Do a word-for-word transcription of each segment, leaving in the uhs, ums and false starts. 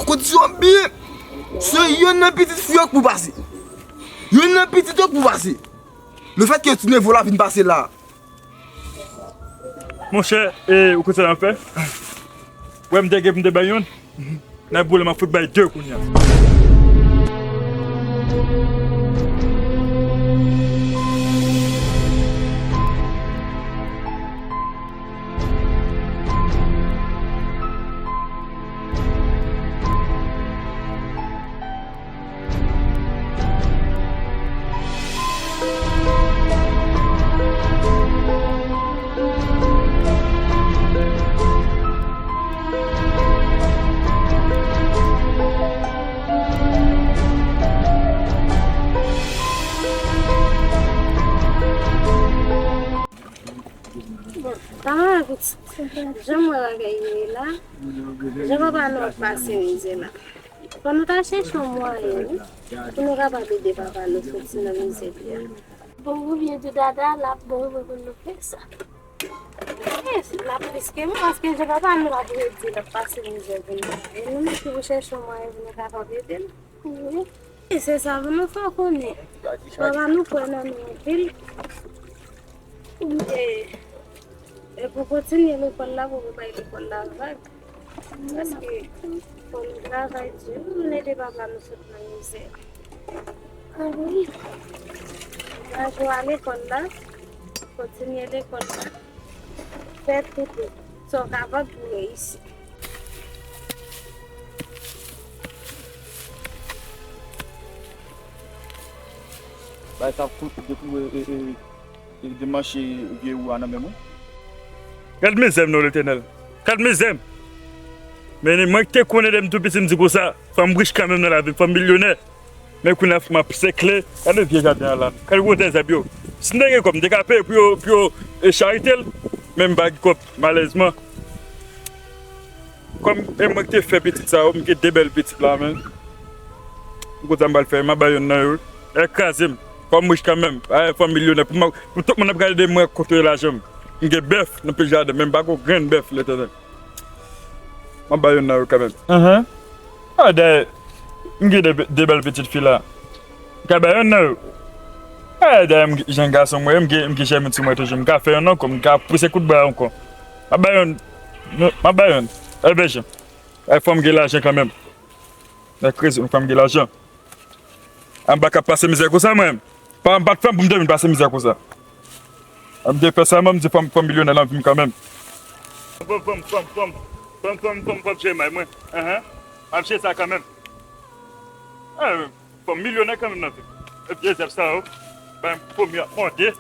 Kondisyon byen. Se youn nan pitit fi yo k pou pase. Youn nan pitit yo k pou pase. Lefètke ti nevo la vin pase la. Monchè, e, ou konn sa n ap fè? Wè m te gen pou m te bay youn. Nan boule m ap fout bay de kounye a. Bon, pa mal pitit. Jan m wè bagay yo ye la, jan papa nou ap pase mizè la. Fò nou ta chèche yon mwayen, wi, pou nou kapab ede papa nou soti nan mizè li a. Bon, ou byen di dada, l ap bon, wi, pou nou fè sa. Yes, l ap plis ke mwen, paske jan papa nou ap redi, l ap pase mizè pou nou. E nou menm ki pou chèche yon mwayen pou nou kapab ede l. Wi. E se sa pou nou fè w konnen. Papa nou kwè nan nou anpil. E, e pou kontinye lekòl la, pou nou bay lekòl la vag. Paske fò nou travay di, pou nou ede papa nou sot nan mizè. A wi. Ankouraje w al lekòl la, kontinye lekòl la. Fè tout sa w kapab pou w reyisi. Bay sa ap fout depi w, e, e, e, demanche vye ou a nan men mwen. Gad mizè m non, Letènèl. Gad mizè m. Men mwen ki te konnen depi m tou piti m di konsa, fò m rich kanmenm nan lavi m, fò m milyonè. Men kounye a m ap sekle. Gade vye jaden an la. Gade gwo tè zèb yo. Si m te gen kòb, m te ka peye pou yo, pou yo, e, charite l. Men m pa gen kòb, malerezman. Kòm e mwen ki te fè pitit sa yo, m gen de bèl pitit la, men. M konn sa m pral fè, m ap bay youn nan yo. Lè kraze m. Fò m rich kanmenm. Ay, fò m milyonè. Pou m, pou tout moun ap gade de mwen kote lajan m. M gen bèf nan pil jaden, men m pa gen yon grenn bèf, Letènèl. M ap bay youn nan yo kanmenm. Ahan. A, dayè, m gen de, de bèl pitit fi la. M ka bay youn nan yo. A, dayè, m, jèn gason mwen, m gen, m gen jèmit sou mwen toujou. M ka fè youn ankò, m ka pouse kout bra ankò. M ap bay youn. M ap bay youn. Elbe jan. Ay, fò m gen lajan kanmenm. Nèg kreze, fò m gen lajan. A, m pa ka pase mizè konsa, mwen. Pa, m pa t fè m pou m te vin pase mizè konsa. A, m te fè sa, mwen, m di fò m, fò m milyonè nan vi m kanmenm. Fò m, fò m, fò m, fò m, fò m, fò m, fò m, fò m jere may mwen. Ahan. M ap jere sa kanmenm. A, fò m milyonè kanmenm nan vi m. E vye zèb sa yo. Bay m pwomi ap mòde.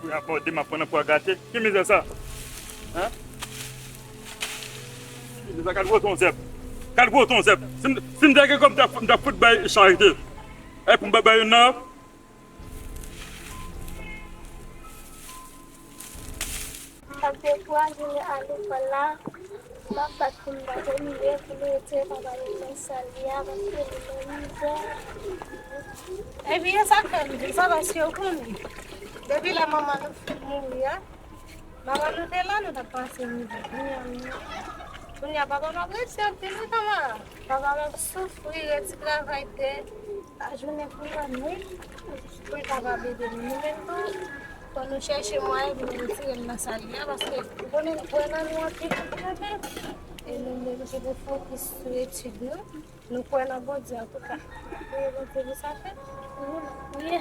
Pou y ap mòde m ap pran nan pwa gate. Ki mizè sa? Hen? Ki mizè sa? Gad gwo ton zèb. Gad gwo ton zèb. Si m, si m te gen kòb, m t ap, m t ap fout bay charite. E pou m pa bay youn nan yo? M ap dekouraje nan al lekòl la. M ap bat pou m pa domine, pou nou retire papa nou nan sal li a, paske nou nan mizè. Epi e sa k fè m di sa, paske w konnen, depi lè manman nou fin mouri a, manman nou te la, nou t ap pase mizè. Kounye a, nou, kounye a, papa m ap rete anpil wi, kama. Papa m ap soufri, rete travay tè, lajounen kou lannwit, pou l kapab ede nou. Nou menm tou, fò nou chèche mwayen pou nou retire l nan sal li a, paske ou konnen l kwè nan nou anpil, anpil, anpil. E nou menm, se pou fokis sou etid nou. Nou kwè nan Bondye, antouka. Priye Bondye pou sa fèt. Priye.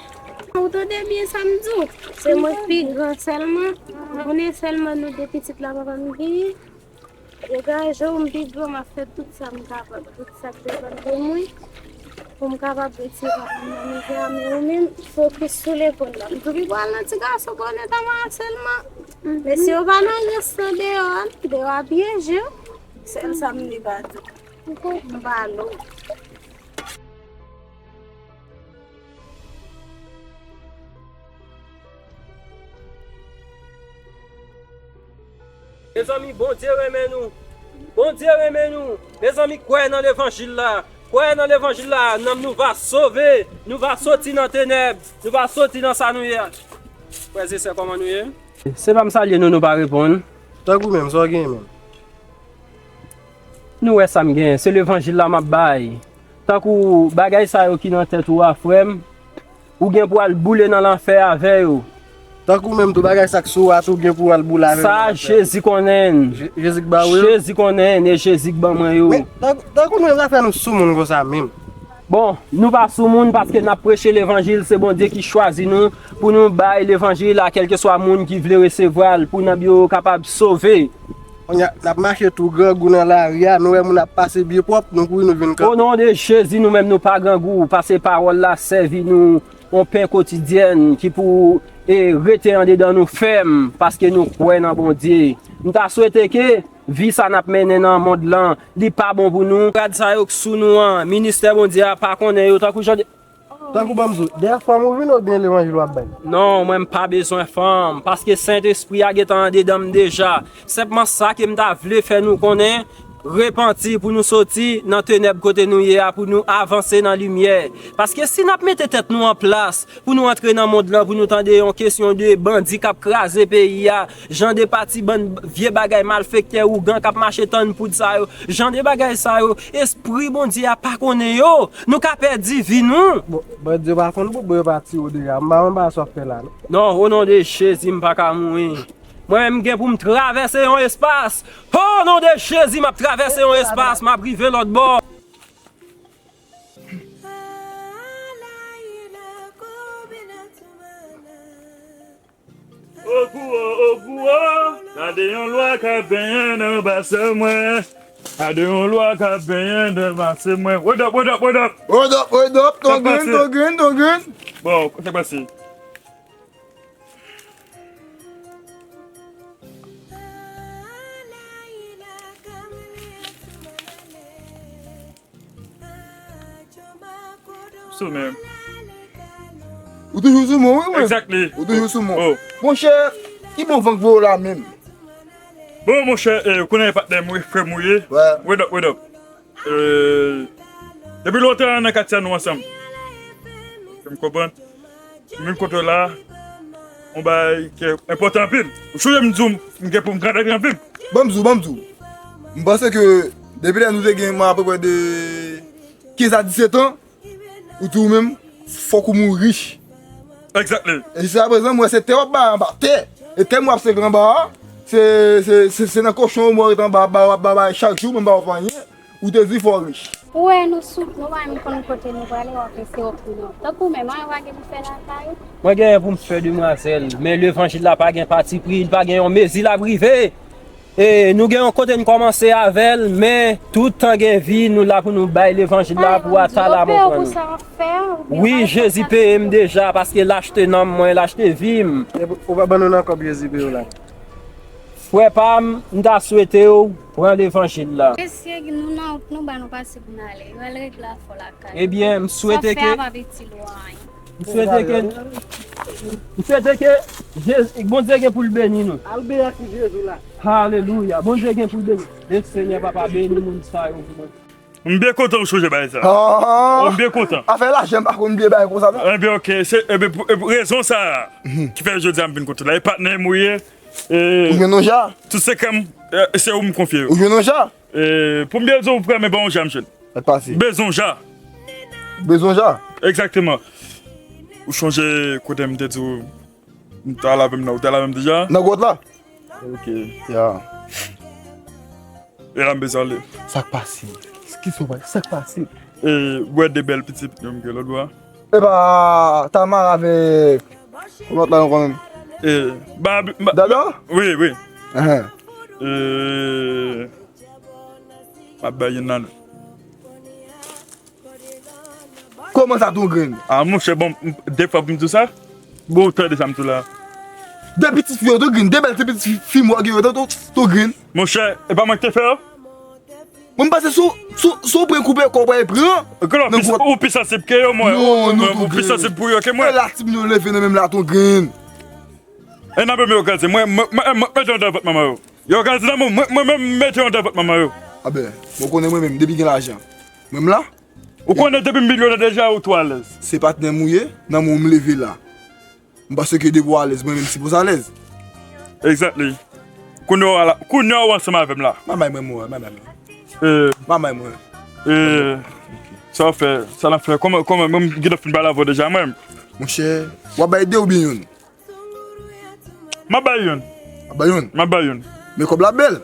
Ou tande byen sa m di w? Se mwen k pi gran sèlman. Ou konnen sèlman nou de pitit la papa m genyen. Degaje w, m pi gran, m ap fè tout sa m kapab, tout sa k depann de mwen, pou m kapab retire papa m nan mizè a. Men ou menm, fokis sou lekòl la. M tou pi pral nan ti gason konnen tanman sèlman. Men si yo pa nan rès nan deyò a, deyò a pyeje w. Sèl sa m li pa di. M pa lou. Mezanmi, Bondye renmen nou. Bondye renmen nou. Mezanmi, kwè nan levanjil la. Kwè nan levanjil la. Nanm nou va sove. Nou va soti nan tenèb. Nou va soti nan sa nou ye a. Frè e sè, kòman nou ye? Se pa m salye nou, nou pa reponn. Tankou menm, sa w genyen menm? Nou wè sa m gen, se levanjil la m ap bay. Tankou bagay sa yo ki nan tèt ou a, frè m, ou gen pou al boule nan lanfè avè yo. Tankou menm tou bagay sa k sou ou a tou gen pou al boule avè yo nan lanfè. Sa Jezi konnen. Je- Jezi k ba ou yo? Jezi konnen, e Jezi k ban mwen yo. Men, tankou, tankou nou menm sa fè nou sou moun konsa menm. Bon, nou pa sou moun paske n ap preche levanjil, se Bondye ki chwazi nou pou nou bay levanjil a kèlkeswa moun ki vle resevwa l, pou nanm yo kapab sove. Kounye a, n ap mache tou grangou nan lari a, nou wè moun ap pase byen pwòp, nou kouri nou vin kanpe. O non de Jezi, nou menm nou pa grangou, pase pawòl la sèvi nou yon pen kotidyèn ki pou, e, rete andedan nou fèm, paske nou kwè nan Bondye. M ta swete ke vi sa n ap mennen nan mond lan, li pa bon pou nou. Rad sa yo k sou nou an, ministè Bondye a pa konnen yo tankou jan de Tankou banm sou, dèyè fanm ou vin oubyen levanjil w ap bay? Non, mwen m pa bezwen fanm, paske Sentespri a gentan andedan m deja. Senpman sa ke m ta vle fè nou konnen, repanti pou nou soti nan tenèb kote nou ye a, pou nou avanse nan limyè. Paske si n ap mete tèt nou an plas, pou nou antre nan mond lan, pou nou tande yon kesyon de bandi k ap kraze peyi a, jan de pati bann vye bagay malfektè ougan k ap mache tann poud sa yo, jan de bagay sa yo, espri Bondye a pa konnen yo. Nou ka pèdi vi nou. Bon, bandi yo pa konn bout, bon, yo pa tiye w deja. M pa konn bagay sa w ap fè la, non. Non, o non de Jezi, m pa ka mouri. Mwen menm, m gen pou m travèse yon espas. O non de Jezi, m ap travèse yon espas, m ap rive lòt bò. Ogou o, ogou o, gade yon lwa k ap benyen nan basen mwen. Gade yon lwa k ap benyen nan basen mwen. What up, what up, what up? What up, what up? Sa k pase? Ton grenn, ton grenn, ton grenn. Bon, sa k pase? Sou men. Ou toujou sou mwen, wi, mwen. Exactly. Ou toujou sou mwen. Oh. Monchè, ki bon van k voye w la menm? Bon, monchè, eh, konnen patnè m, wi, frè m, wi. Wè. What up, what up? Eh, depi lontan nan katye a nou ansanm. Fè m konprann. Menm kote w la, yon bagay ki enpòtan anpil. Ou sonje m di w, m gen pou m grandèt anpil. Ban m di w, ban m di w. M panse ke depi lè nou te gen, mwen, apeprè de kenz a disèt an, ou di w menm, fòk ou mouri rich. Exactly. E jiska prezan, m wè se tè w ap bay anba tè. E tè m w ap seke anba a, se, se, se, se nan kochon yo mò ret anba, ba w ap bay chak jou, menm ba w ap anyen. Ou te di fò w rich. Ou wè nou sou, nou pa menm konn kote nou prale, w ap ese w pou nou. Tankou menm, anyen w pa gen pou fè lakay ou? Mwen gen anyen pou m fè demwazèl, men levanjil la pa gen patipri, li pa gen yon mezi l ap rive. E nou gen yon kote n kòmanse avè l, men tout tan gen vi, nou la pou nou bay levanjil la pou atala mwen pran nou. Wi, Jezi peye m deja, paske l achte nanm mwen, l achte vi m. Ou pa ban nou nan kòb Jezi peye w la? Frè pa m, m ta swete w pran levanjil la. Mesye, nou nan wout, nou ba nou pase pou n ale. Yo al regle afè w lakay. Ebyen, m swete ke, sa w fè a p ap itil ou anyen. M swete ke, m swete ke Jezi, Bondye gen pou l beni nou. Al beni ak Jezi la. Alelouya. Bondye gen pou l beni. Le Senyè papa beni moun sa yo pou mwen. M byen kontan ou sonje bagay sa. Ah. Oh, m byen kontan. Afè lajan m pa konn byen bagay konsa non. Ebyen, ok, se, ebyen, pou, e pou rezon sa a ki fè jodi a m vin kote w la. E patnè m ou ye. E, ou jwenn yon ja? Tout sekrè m, e, se ou m konfye yo. Ou jwenn yon ja? E, pou m byen di w, frè m, e pa yon ja m jwenn. Sa k pase? M bezwen yon ja. Bezwen yon ja? Egzakteman. Ou sonje kote m te di w, m t al avè m nan, ou t al avè m deja? Nan gwòt la? Ok. Ya. E la m bezwen ale. Sa k pase? Ki sa w pale? Sa k pase? E, wè de bèl pitit yo m gen lòt bò a. E pa Tamara avèk lòt la ankò menm? E, ba, ba, Dada? Wi, wi. Ahan. E, m ap bay youn nan. Kòman sa, ton grenn? Ah, monchè, bon, m, de fwa pou m di w sa. Bon, ou tande sa m di w la. De pitit fi yo, ton grenn. De bèl ti pitit fi, fi m wè gen yo, ton, ton, ton grenn. Monchè, e pa mwen ki te fè yo? Mwen, m panse si w, si w, si w pran koupe kò w pral pran. Ou pi sansib ke yo, mwen. Non, non, ton grenn. Ou pi sansib pou yo ke mwen. E la, timoun yo leve nan menm la, ton grenn. E n ap yo kraze. Mwen, mwen, mwen, mwen mete yo nan vant manman yo. Yo kraze nan mwen, mwen, mwen menm mete yo nan vant manman yo. A ben, mwen konnen mwen menm, depi gen lajan. Mwen m la. Ou konnen depi m milyonè deja, ou twò alèz. Se patnè m ou ye, nan mwen m leve la. M panse ke depi w alèz, mwen menm sipoze alèz. Exactly. Kounye a w la, kounye a w ansanm avè m la. Manman mwen, mwen, manman mwen. E, manman mwen. E, sa w fè, sa n ap fè, kòman, kòman, mwen m gentan fin pale avè w deja, mwen. Monchè, w ap bay de oubyen youn? M ap bay youn. W ap bay youn? M ap bay youn. Men kòb la bèl.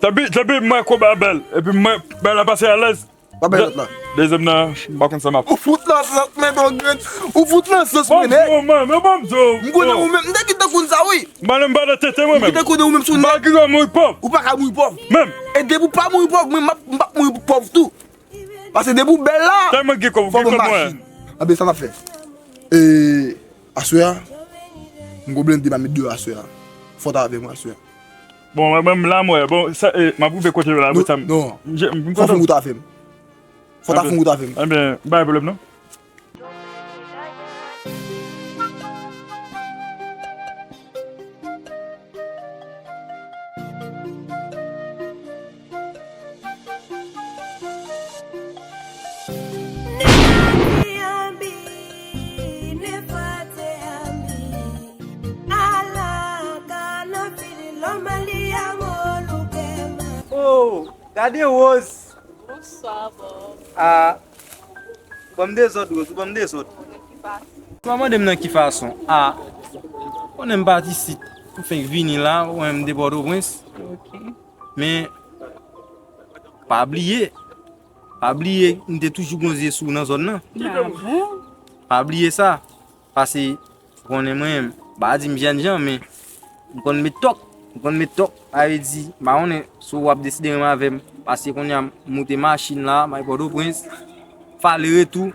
Tanpi, tanpi, m wè kòb la bèl. Epi m wè bagay la pase alèz. W ap bay lòt la. Dezyèm nan, m pa konn sa m ap. Ou fout nan sans, men ton grenn. Ou fout nan sans, mwen, nèg. Bon, mwen, men bon, m di w. M konnen ou menm. M te kite konn sa, wi. M pa nan, m pa nan tete, mwen menm. M kite konnen ou menm sou nèg. M pa gen dwa mouri pòv. Ou pa ka mouri pòv. Menm. E depi w pa mouri pòv, mwen, m ap, m p ap mouri pòv tou. Paske depi w bèl la, tèlman gen kòb, fò gen kòb mwen. Anben, sa n ap fè? E, aswè a, m gon blende m a met deyò aswè a. Fò w ta avè mwen aswè a. Bon, mwen, mwen, la, mwen, bon, sa, e, m ap rive kote w la, non, sa m, non. M, m, m fò w fè wout avè m. Fò w ta fè wout avè m. Anben, pa gen pwoblèm, non. Oh, gade Rose. Bonswa, Bob. Ah, ban m dezòd, Rose, ou ban m dezòd. Nan ki fason? Ou pa mande m nan ki fason? Ah, konnen m pati isit, m fenk vini la, ou wè m de Pòtoprens. Ok. Men, pa bliye, pa bliye, m te toujou gon zye sou ou nan zòn nan. Ah bon? Pa bliye sa. Paske, ou konnen mwen, m pa di m jènjan, men m konn met tòk. M konn met tòk. Sa vle di, m pa konnen si w ap deside renmen avè m. Paske kounye a, m moute machin la, m al Pòtoprens, fè ale retou.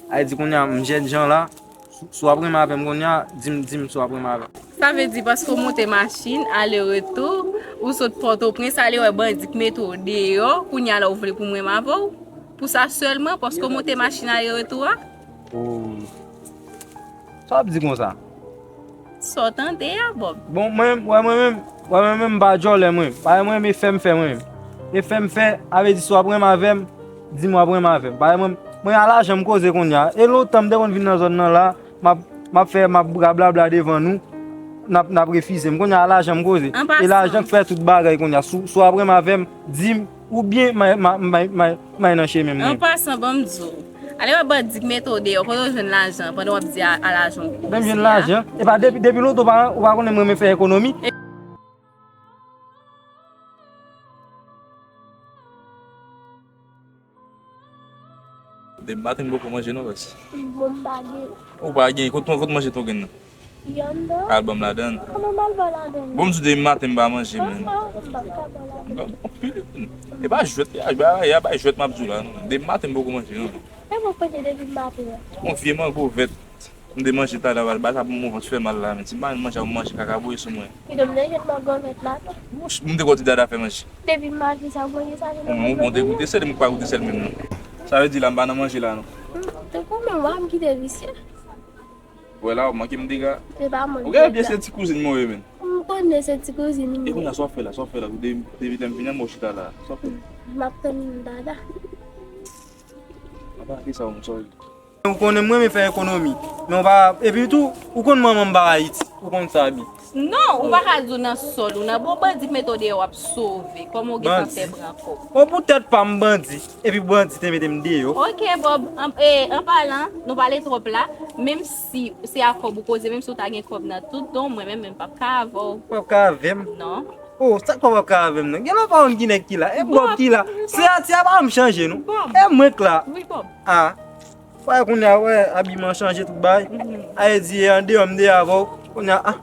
Sa vle di, kounye a, m jènjan la. Si, si w ap renmen avè m kounye a, di m, di m si w ap renmen avè m. Sa vle di, paske w moute machin, ale retou, ou sot Pòtoprens, ale wè bandi k mete w deyò, kounye a la w vle pou m renmen avè w? Pou sa sèlman, paske w moute machin ale retou a? Oh. Sa w ap di konsa? Sa w tande a, Bob? Bon, mwen, wè mwen menm, wè mwen menm, m pa djòlè mwen. Bagay mwen, e fè m fè mwen menm. E fè m fè, sa vle di si w ap renmen avè m, di m w ap renmen avè m. Bagay mwen, mwen a lajan m koze kounye a. E lontan m te konn vin nan zòn nan la, m ap, m ap fè, m ap rablabla devan nou, n ap, n ap refize m. Kounye a lajan m koze. E lajan k fè tout bagay kounye a. Si, si w ap renmen avè m, di m, oubyen m a, m a, m a, m a, m a nan chemen mwen. An pasan, ban m di w. Ale wè bandi k mete w deyò, kote w jwenn lajan, pandan w ap di a, a lajan w koze a. Menm jwenn lajan. Epa depi, depi lontan ou pa, ou pa konnen m renmen fè ekonomi. Depi maten m poko manje non, baz. Bon, m pa gen. Ou pa gen, kot, kot manje ton grenn nan? Li anndan. Al ban m ladann. Kòman m al ba w ladann? Bon, m di w depi maten m pa manje, menm. Ah, ah, m p ap ka ba w ladann. Bon, anpil. E pa jwèt, e pa, e pa jwèt m ap di w la, non. Depi maten m poko manje, non. E bon, kote depi maten an? Yon vye mango vèt. M te manje talè a, ba sa pou mwen vant fè mal la, men si m pa manje, m manje kaka bouyi sou mwen. Kidonk, m te jwenn mango vèt la tou. Mouch, m te konn ti dada fè manje. Depi m manje sa, manje sa, se bon, bon, te goute sèl, m pa goute sèl menm non. Sa vle di la, m pa nan manje la non. Hmm, te konn menm, wa, m kite visye. Wè la, w manke m dega. Se pa mwen. Ou gade byen se ti kouzin mwen ye, menm. M konnen se ti kouzin mwen. E kounye a, sa w ap fè la, sa w ap fè la, depi, depi lè m vini an, mwen chita la, sa w ap fè? M ap tann dada. Apa, ki sa w, m sòri. Ou konnen mwen renmen fè ekonomi. Men ou pa, epi tou, ou konn manman m pa Ayiti. Ou konn sa byen. Non, ou pa ka di w nan sòl ou nan. Bon, bandi k mete w deyò w ap sove. Kòman w gentan fè pran kòb? Bon, poutèt pa m bandi, epi bandi te mete m deyò. Ok, Bob, an, e, an palan, nou pale twòp la, menm si se a kòb ou koze, menm si w ta gen kòb nan tout don, mwen menm, menm p ap ka avè w. P ap ka avè m? Non. Oh, sa k pa p ap ka avè m nan? Gen lòt pa konn ki nèg ki la. E Bob ki la. Siyati a pa janm chanje non. E mwen k la. Wi, Bob. Ah. Wè, kounye a, wè, abiman chanje tout bagay. Mhm. Sa vle di, e andeyò m deyò avè w. Kounye a, ah,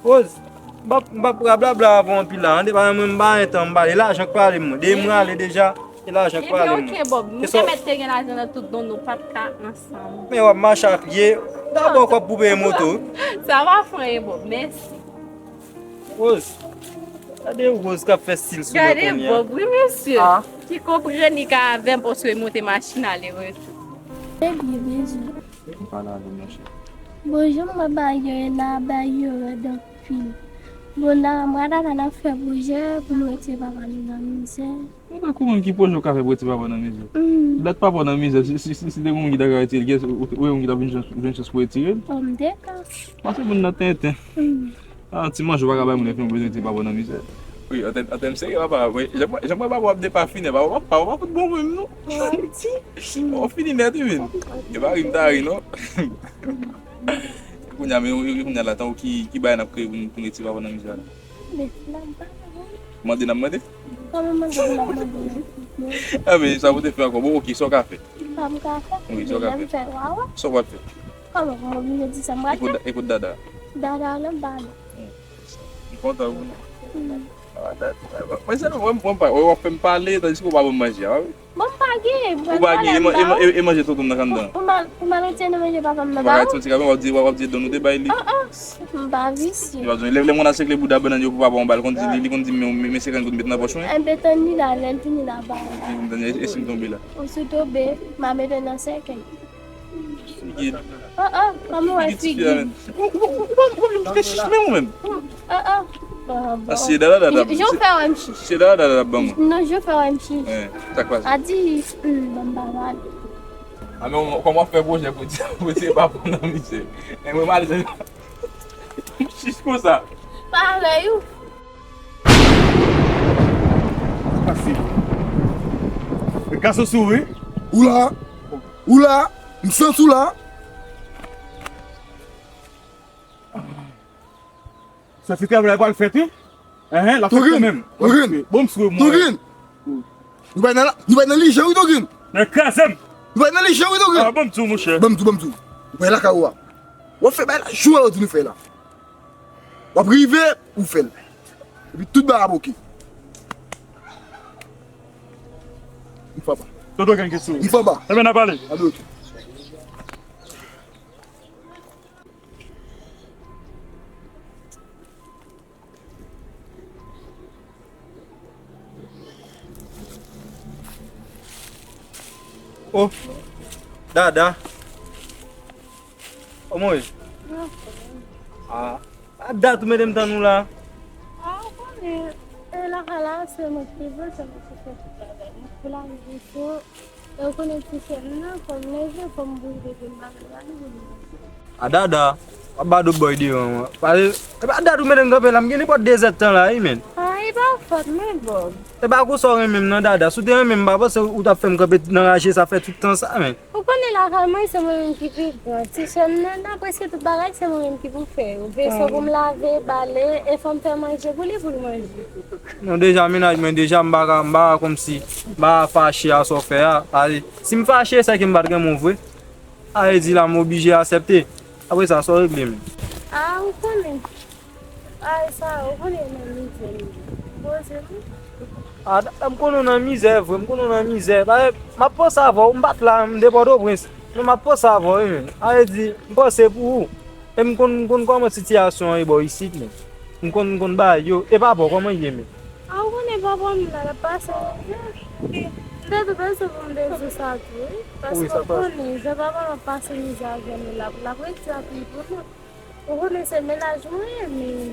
Rose, m p ap, m p ap rablabla avè w anpil la. Tande, pa mwen, m pa gen tan, m pale. Lajan k pale m, mwen. Depi m rale deja, e lajan k pale m, mwen. Ebyen, ok, Bob. Nou te mèt te gen lajan nan tout don, nou p ap ka ansanm. Men w ap mache a pye. Dabò kòb pou peye moto. Sa pa fè anyen, Bob. Mèsi. Rose. Gade Rose k ap fè stil sou mwen kounye a. Gade Bob, wi, mesye. Ah. Ki konprann li ka avè m paske l monte machin ale retou. Ebyen, byen jwe. Pale avè m, monchè. Bon, jan m wè bagay yo ye la, bagay yo rèd anpil. Bon, la, mwen a Dada n ap fè pwojè pou nou retire papa nou nan mizè. Mwen tankou moun ki pwojè w ka fè pou retire papa nan mizè. Mm. Dat papa w nan mizè, si, si, si, si te gen moun ki ta ka retire l, kiyès ou, ou, ou t ap vin chans, vin chans pou retire l? Bon, m te ka. Paske moun nan tenten. Mm. Ah, ti manje w pa ka bay moun epi w bezwen ti papa nan mizè. Wi, an tèm, an tèm serye, papa, wi, jan mwen, jan mwen papa w ap depafinen, papa, papa, papa pa t bon menm, non. Papa w fini nèt, wi, men. E pa ri m ta ri, non. Kounye a, men, wi, wi, kounye a, la, tankou ki, ki bagay n ap kreye pou n, pou n retire papa nan mizè a la? Mande n ap mande? Kòman mande n ap mande? A, men, sa pou te fè ankò. Bon, oke, sa w ka fè? Sa m ka fè? Wi, sa w ka fè? Sa w pral fè? Kòman pou m oblije di sa m pral fè? Ekout, ekout dada. Dada nan ba nou. M kontan pou nou. Mwen sèlman, mwen, mwen pa, w ap fè m pale, tandiske w pa ban m manje a, wi. Bon, m pa gen, ou pa gen, e manje tonton m nan k anndan. Pou m al, pou m al retire nan manje papa m nan ba ou? Ou pa ka ti kanmenm, w ap di, w ap di don nou te bay li. An, an, m pa visye. Lè, lè moun al sekle bouda bannann yo pou papa w anba, li konn di, li, li konn di, men, men senkant goud met nan pòch mwen. Enben, tann li la, lè l vini la, ba ou. E si m tonbe la? Ou si w tonbe, m a mete w nan sèkèy. Figi. Oh, oh, kòman w wè figi? Ou, ou, ou, ou pa, ou pa vin fè chich menm ou menm. Oh, oh. Ah, bon. Ah, se dada, dada. Je, je fè wè m chich. Se dada, dada, ban mwen. Non, je fè wè m chich. Eh, sa k pase? A di, hmm, ban m pa pale. Ah, men kòman w fè pwojè pou di, pou di papa nan mizè? Eh, mwen mal, m chich konsa. Parèy ou. Pase. Ret gason sou ou, wi. Ou la. Ou la. M santi w la. Sa se travay la pral fèt, wi. Enhen, l ap fèt kanmenm. Togrin. Bon, m sou mwen. Togrin. Nou bay nan la, nou bay nan lijan, wi, Togrin. Nan kraze m. Nou bay nan lijan, wi, Togrin. Ah, bon, m di w, monchè. Bon, m di w, bon, m di w. Nou bay lakay ou a. W ap fè bay la, jou a yo di nou fè la. W ap rive, ou fè l. Epi tout bagay ap oke. M fè pa. Toto gen kesyon. M fè pa. Ebyen, n a pale. Alò, oke. Oh, dada. Kòman w ye? Ah, a dat ou mete m tann ou la. Ah, ou konnen, e lakay la, se mwen ki vle, se mwen ki fè tout bagay. Mwen ki lave veso, e ou konnen ti sè m nan, fò m leve, fò m bouyi de bagay la, li vin manje. A dada, w ap ba dòt bòy devan mwen. Pale, e pa dat ou mete m kanpe la, m gen nenpòt de zèdtan la, wi, men. Ah, e pa fòt mwen, Bob. E pa konsa w renmen m nan, dada. Si w te renmen m, m pa panse ou t ap fè m kanpe nan raje sa fè tout tan sa, men. Ou konnen lakay mwen, se mwen menm ki pi gran. Ti sè m nan, nan prèske tout bagay, se mwen menm ki pou fè yo. Veso pou m lave, bale, e fò m fè manje pou li, pou l manje. Non, deja, mennaj mwen, deja, m pa ka, m pa ka kòmsi, m pa ka fache a sa w fè a. Pale, si m fache, se ke m pa t renmen w vre. A, e di la, m oblije aksepte. Apre sa, sa w regle, men. A, ou konnen. Ay, sa, ou konnen nan mizè m ye. Poze m. A, m konnen w nan mizè, vre, m konnen w nan mizè. Paske m ap panse avè w, m pa t la, m te Pòtoprens. Men m ap panse avè w, wi, men. A, e di, m panse pou ou. E m konn, m konn kòman sitiyasyon an ye bò isit, men. M konn, m konn bagay yo. E papa w, kòman l ye, men? A, ou konnen papa m la, l ap pase mizè. M te tou bezwen pou m te di sa tou, wi. Paske ou konnen, jan papa m ap pase mizè avè nou la, l ap rete anpil pou nou. Ou konnen se mennaj mwen ye, men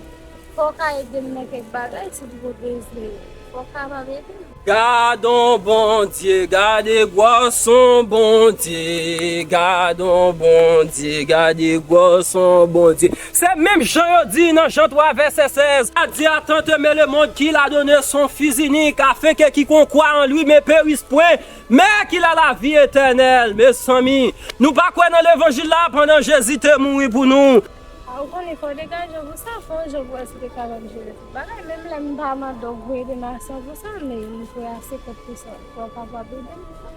fò w ka ede m nan kèk bagay, si w bezwen. Fò w kapab ede m. Gadon Bondye, gade gwòs on Bondye, gadon Bondye, gade gwòs on Bondye. Se menm jan yo di nan Jan twa vèsè sèz, a Dieu a tant aimé le monde qu'il a donné son Fils unique, afin que quiconque croit en lui ne périsse point, mais qu'il a la vie éternelle. Mezanmi, nou pa kwè nan levanjil la pandan Jezi te mouri pou nou. A, ou konnen fò w degaje w pou sa, fò w jan pou wè si w te kapab jere tout bagay. Menm lè m pa mande w pou ede m a san pou san, men m prè a senkant pou san. Fò w kapab ede m pou sa.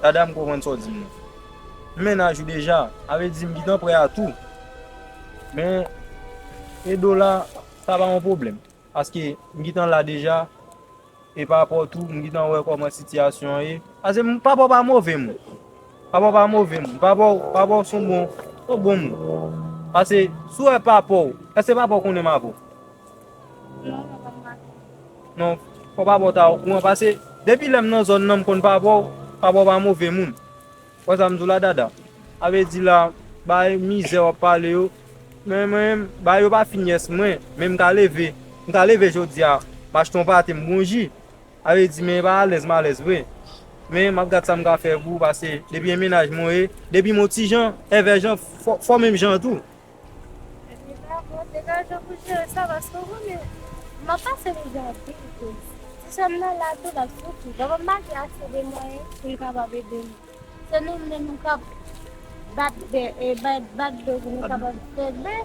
Dada, m konprann sa w di m nan. M mennaj ou deja, a vle di m gentan prè a tou. Men, ede w la, sa pa yon pwoblèm. Paske m gentan la deja, e pa rapò tou, m gentan wè kòman sitiyasyon an ye. Paske m, papa w pa move moun. Papa w pa move moun. Papa w, papa w se yon bon, se yon bon moun. Paske si w wè papa w, èske papa w konnen m avè w? Non, papa m pa konnen. Non, fò papa w ta okouran. Paske depi lè m nan zòn nan, m konn papa w, papa w pa move moun. Wè sa m di w la, dada? A vle di la, bay mizè w ap pale yo. Men mwen, bay yo pa fin yès mwen, men m ka leve. M ka leve jodi a, m achte yon pate, m bwonji. A vle di, men e pa alèz m alèz vre. Men m ap gad sa m ka fè pou ou, paske depi e mennaj mwen ye, depi m yon ti jan, èvè jan, fò, fò menm jan tou. Epi, pa pran degaje pou jere sa, paske w konnen, M ap pase mizè anpil, kouz. Ti sè m nan la tou, l ap soufri. Papa m pa gen ase de mwayen pou l kapab ede m. Se nou menm nou k ap bat bè, e, bat, bat do pou nou kapab fè bè,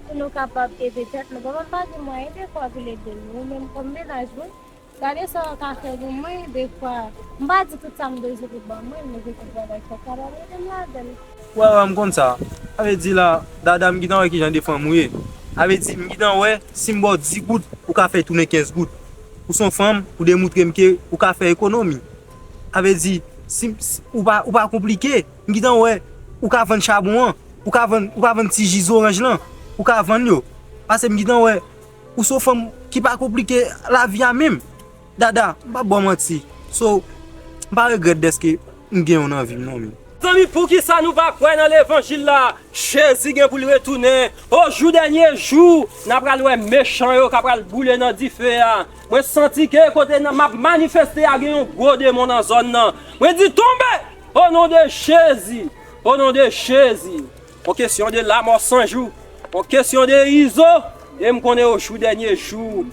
pou nou kapab ede tèt nou. Papa m pa gen mwayen defwa pou l ede nou. Ou menm kòm mennaj mwen, gade sa w ka fè pou mwen, defwa. M pa di tout sa m bezwen pou ban mwen, men gen kèk bagay fòk w kapab ede m ladan l. Wè, wè, m konn sa. Sa vle di la, Dada, m gentan wè kijan de fanm ou ye. Sa vle di, m gentan wè, si m ba w dis goud, ou ka fè tounen kenz goud. Ou se yon fanm, ou demoutre m ke ou ka fè ekonomi. Sa vle di, si, si ou pa, ou pa konplike, m gentan wè, ou ka vann chabon an, ou ka vann, ou ka vann ti ji zoranj lan, ou ka vann yo. Paske m gentan wè, ou se yon fanm ki pa konplike lavi a menm. Dada, m p ap ba w manti. So, m pa regrèt dèske m gen w nan vi m non, men. Zanmi, poukisa nou pa kwè nan levanjil la? Jezi gen pou l retounen. O jou dènye jou, n a pral wè mechan yo k ap pral boule nan dife a. Mwen santi ke kote nan m ap manifeste a gen yon gwo demon nan zòn nan. Mwen di tonbe! O non de Jezi! O non de Jezi! On kesyon de lamò san jou. On kesyon de izo. E m konnen o jou dènye jou,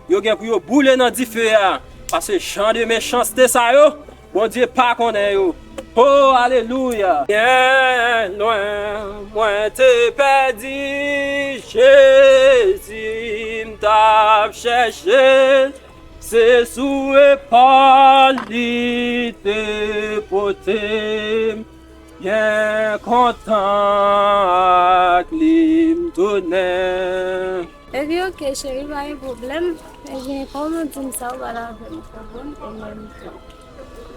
yo gen pou yo boule nan dife a. Paske jan de mechanste sa yo, Bondye pa konnen yo. O, alelouya! Byen lwen, mwen te pèdi Jezi, m t ap chèche l. Se sou epòl li te pote m. Byen kontan ak li m tounen. Epi, oke, cheri, pa gen pwoblèm. Ebyen, kòman w di m sa, ou pale avè m, ou konprann, e menm tan.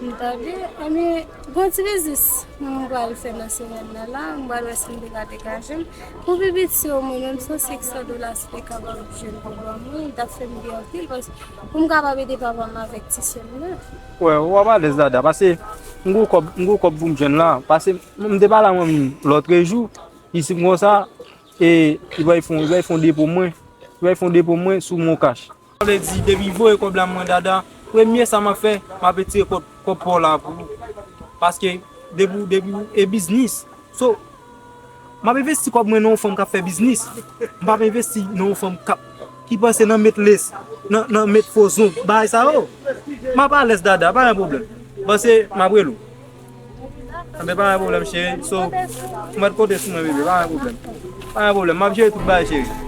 M tande, ebyen, gon ti biznis mwen pral fè nan semèn nan la, m pral wè si m te ka degaje m. Pou pi piti, omwen, menm si se senk san dola, si te kapab jwenn pou ban mwen, li t ap fè m byen anpil, paske pou m kapab ede papa m avèk ti sè m nan. Wè, w ap alèz Dada, paske m gon kòb, m gon kòb pou m jwenn la, paske m te pale a manmi m lòtrejou, li di m konsa, e, li pral fè, li pral fè yon depo mwen, li pral fè yon depo mwen sou Moncash. Sa vle di, depi voye kòb la mwen Dada, premye sa m ap fè, m ap retire kòb, kòb pa w la pou ou. Paske depi, depi e biznis. So, m ap envesti kòb mwen nan yon fanm k ap fè biznis. M p ap envesti nan yon fanm k ap, ki panse nan met les, nan, nan met fo zong, bagay sa yo. M ap alèz Dada, pa gen pwoblèm. Panse m ap rele w. Anben, pa gen pwoblèm, cheri. So, ou mèt konte sou mwen, bebe, pa gen pwoblèm. Pa gen pwoblèm, m ap jere tout bagay, cheri.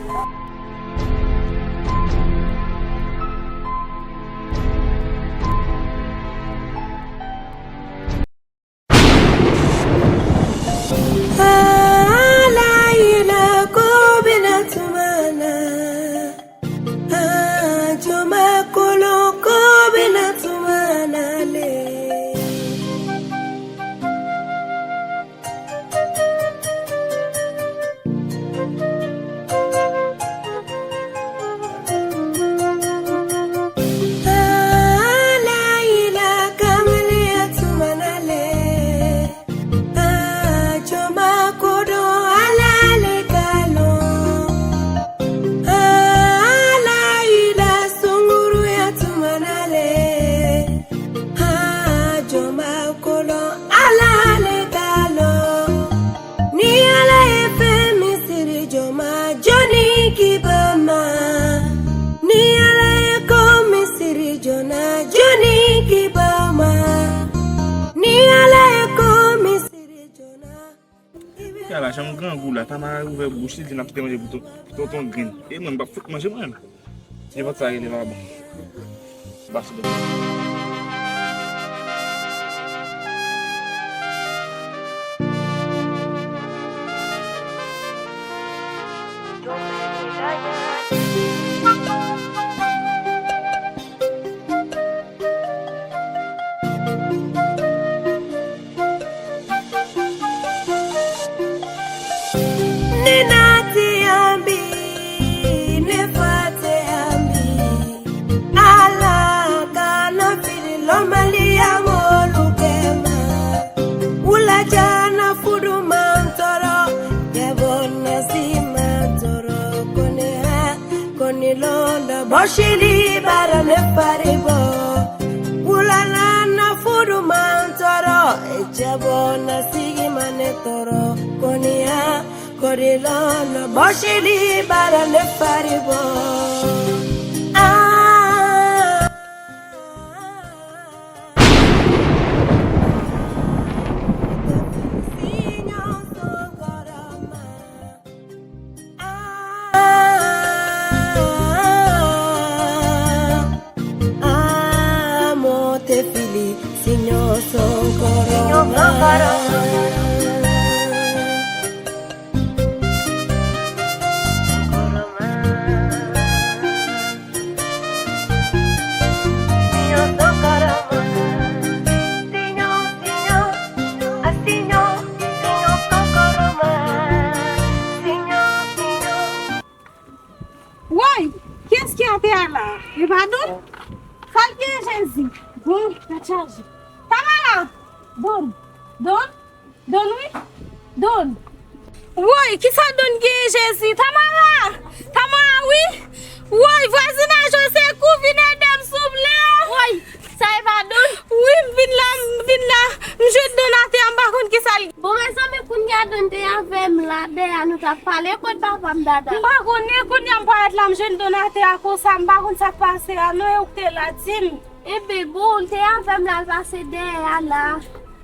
Yala, jan m grangou la, Tamara ouvè bouch li di n ap kite manje pou ton, pou tonton grenn. E mwen, m p ap fout manje mwen menm. Se vant sa rele vagabon. Basi de. Nina te ambi, ne fa te ambi. Ala kana fili lomali amolu kema. Ula jana fudu mantoro, yabona si mantoro kone ha. Koni londo boshili bara ne faribo. Ulana na fudu mantoro, ejabo na sigi mane toro. Koni ha, koni londo boshili bara ne faribo. Woy, kiyès ki atè a la? E pa Don? Sa l gen, Jezi? Bon, tèt chaje. Tamara! Don! Don! Don, wi. Don. Woy, kisa Don gen, Jezi? Tamara! Tamara, wi. Woy, vwazinaj yo, sekou, vin ede m, souple. Woy, sa e pa Don? Wi, m vin la, m vin la. M jwenn Don atè a, m pa konn kisa l. Bon, mezanmi, kounye a Don te avè m la, dèyè a nou t ap pale, kot papa m, Dada? M pa konnen, kounye a m parèt la, m jwenn Don atè a konsa, m pa konn sa k pase a, non, e ou k te la, di m. Enben, bon, l te avè m la, l pase dèyè a la.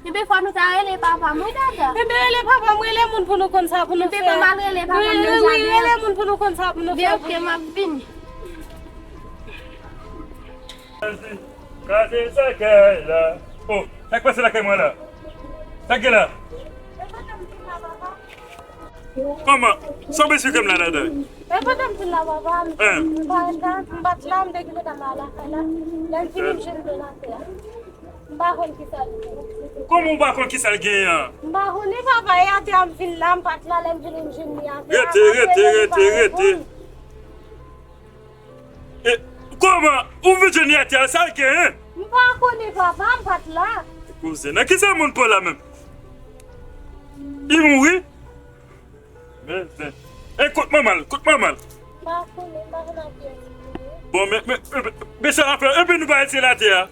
Enben, fò nou ta rele papa m, wi, Dada. Enben, rele papa m, rele moun pou nou konn sa pou nou fè. Enben, ban m al rele papa m nan jaden an. Wi, wi, rele moun pou nou konn sa pou nou fè. Enben, oke, m ap vini. Kraze, kraze lakay la. Oh, sa k pase lakay mwen la? Sa k gen la? Kòman? Sa w bezwen ke m la ladan? E pandan m vin la, papa, m, m pa t la, m pa t la, m te kite kama lakay la. Lè m vini, m jwenn Don atè a. M pa konn kisa l gen. Kòman w pa konn kisa l gen an? M pa konnen, papa, e atè a m vin la, m pa t la, lè m vini, m jwenn li atè a. Rete, rete, rete, rete. E, kòman? Ou vin jwenn li atè a, sa l gen, en? M pa konnen, papa, m pa t la. Kouzen, nan kisa moun pa w la menm? Li mouri? Men, men. E, kote manman l? Kote manman l? M pa konnen, m pa konn a kiyès li ye. Bon, men, men, men, men sa l ap fè, epi nou pa retire l atè a.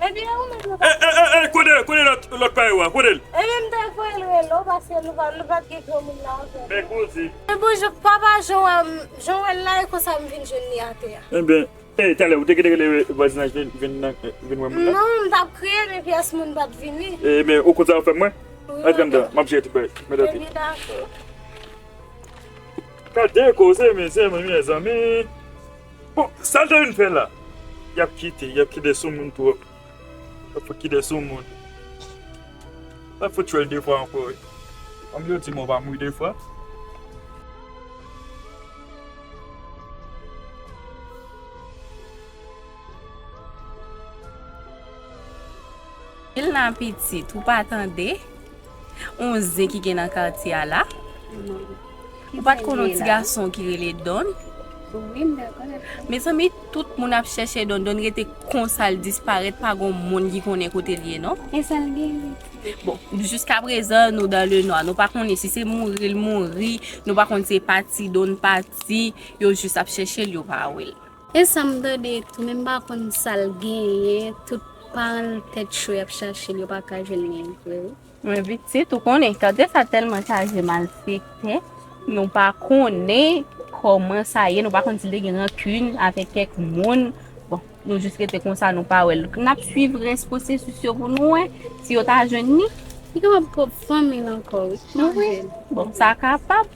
Ebyen, ou menm nou pa. E, e, e, e, kote, kote lòt, lòt pare w a? Kote l? Ebyen, m te voye l rele w, paske nou pa, nou pa t gen granmoun la ankò. Men koze. E bonjou, papa, jan w wè m, jan w wè l la, e konsa m vin jwenn li atè a. Ebyen, e, talè, ou te kite rele vwazinaj vin, vin nan, vin wè moun nan? Non, m t ap kriye, men pyès moun pa t vini. Ebyen, ou konn sa w fè mwen? Wi, antre anndan, m ap jere tout bagay. Mèt antre. Ebyen, dakò. Gade koze, mezanmi, mezanmi. Bon, sa l te vin fè la? Y ap kite, y ap kite sou moun twòp. Y ap fout kite sou moun. Y ap fout tchwèl de fwa ankò, wi. Kòm yo di, mò pa mouri de fwa. Vil la pitit, ou pa tande? On zen ki gen nan katye a la. Ou pa t konn yon ti gason ki rele Don? Wi, m te konnen. Mezanmi, tout moun ap chèche Don. Don rete konsa, l disparèt, pa gon moun ki konnen kote l ye, non. E sa l gen? Bon, jiskaprezan, nou dans le noir. Nou pa konnen si se mouri l mouri, nou pa konn si se pati Don pati, yo jis ap chèche l, yo pa wè l. E sa m tande tou, men m pa konn sa l genyen, tout paran l tèt cho, y ap chache l, yo pa ka jwenn li vre, wi. Men pitit, ou konnen, katye sa tèlman chaje malfektè, nou pa konnen kòman sa ye, nou pa konn si l te gen rankin avèk kèk moun. Bon, nou jis rete konsa, nou pa wè l. N ap swiv rès pwosesis yo pou nou wè si yo ta jwenn li. Li kapab pwòp fanmi l ankò, wi. Wi. Bon, sa kapab.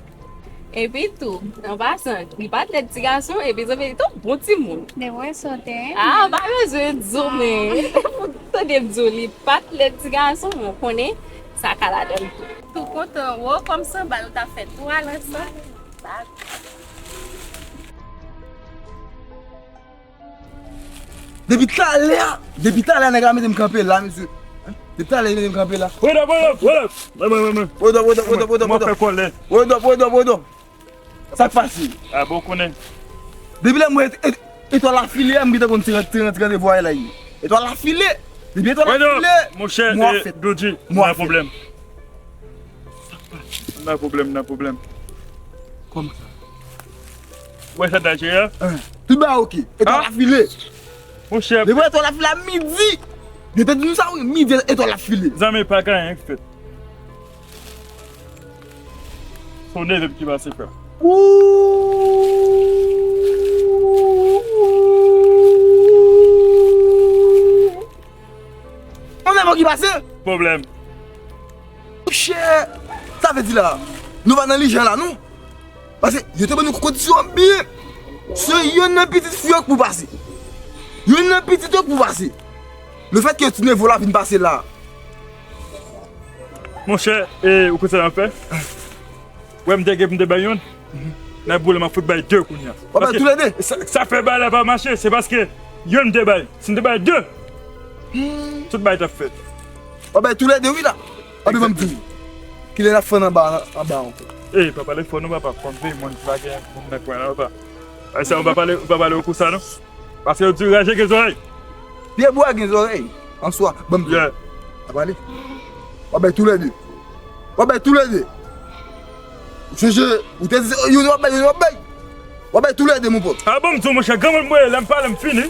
Epi tou, an pasan, li pa t lèd ti gason, epi zanmi li te yon bon timoun. Depi w wè sa w te renmen. Ah, pa bezwen di w, men pou tande m di w, li pa t lèd ti gason, mwen konnen sa ka ladan l tou. Tou kontan wè w kòm sanba nou ta fè twa l ansanm. Depi talè a, depi talè a nèg la mete m kanpe la, mesye. Depi talè li mete m kanpe la. Hold up, hold up, hold up. Mwen, mwen, mwen, mwen. Hold up, hold up, hold up, hold up, hold up. Mwen fè kòlè. Hold up, hold up, hold up, hold up. Sa k pase? Ah, bon, konnen. Depi lè m wè et-, et-, etwal la file a, m gentan konn se rant-, se rant-, randevou a la ye. Etwal la file. Depi etwal la file, monchè, mwa fèt. Dodji, mwa fèt. Pwoblèm. Nan pwoblèm, nan pwoblèm. Kòman sa? Ou wè sa dajè a? Tout bagay oke. Etwal la file. Monchè. Depi etwal la file a midi. Yo te di nou sa, wi, midi etwal la file. Zanmi, pa gen anyen k fèt. Se yon nevè m ki pase, frè m. Ooh! Yon nevè w ki pase? Pwoblèm. Monchè, sa vle di la, nou pa nan lijan la, non? Paske yo te ban nou kondisyon byen. Se youn nan pitit fi yo k pou pase. Youn nan pitit yo k pou pase. Lefètke ti nevo la vin pase la. Monchè, e, ou konn sa n ap fè? Wè, m te gen pou m te bay youn. Nan boule, m ap fout bay de kounye a. W ap bay toulède? Sa, sa fè bagay la pa mache, se paske youn m te bay. Si m te bay de, tout bagay t ap fèt. W ap bay toulède, wi, la. Anben, ban m di w. Kilè n ap fè anba, anba ankò? Ey, pa pale fò non, papa. Konn veye moun ki pa gen moun nan kwen la, papa. Ay, sa, ou pa pale, ou pa pale konsa non. Paske yo di raje gen zòrèy. Pye bwa gen zòrèy. Answa, ban m di w. Yeah. W ap pale? W ap bay toulède. W ap bay toulède. Jeje, ou te di se youn w ap bay, youn w ap bay. W ap bay toulède, mon pòt. A bon, m di w, monchè, granmoun mwen, lè m pale, m fini.